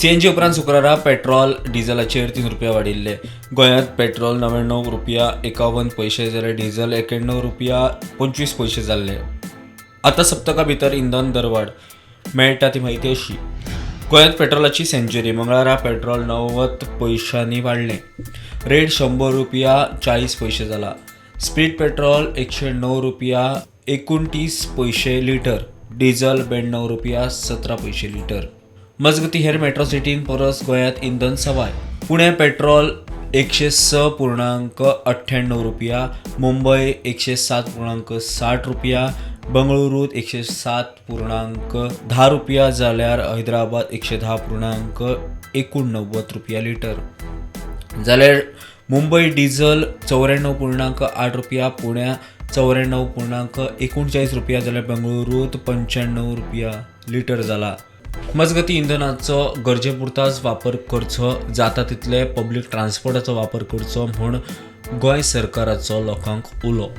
CNG उपरांत शुक्रारा petrol डिझलाचेर 3 रुपया वाडिल्ले. गोंयांत पेट्रोल 99 रुपया 51 पयशे जाल्यार डिझल 91 रुपया 25 पयशे जाल्ले. आतां सप्तका भितर इंधन दरवाड. मेळटा ती म्हायती अशी, गोंयांत पेट्रोलाची सेंच्युरी. मंगळारा पेट्रोल 90 पयशांनी वाडलें. रेट 100 रुपया 40 पयशे जाला. स्पीड पेट्रोल 109 रुपया 29 पयशे लिटर, डिझल 92 रुपया 17 पयशे लिटर. मजगती, हेर मेट्रो सिटीं परस गोंयांत इंधन सवाय. पुणे पेट्रोल 106.98 रुपया, मुंबय 107.60 रुपया, बंगळुरूत 107.10 रुपया जाल्यार हैदराबाद 110.89 रुपया लिटर. जाल्यार मुंबय डिझल 94.8 रुपया, पुण्या 94.39 रुपया जाल्यार बेंगळुरूत 95 रुपया लिटर जाला. मजगती, इंधनाचो गरजे पुरताच वापर करचो, जाता तितले पब्लीक ट्रान्सपोर्टाचो वापर करचो म्हूण गोंय सरकाराचो लोकांक उलो.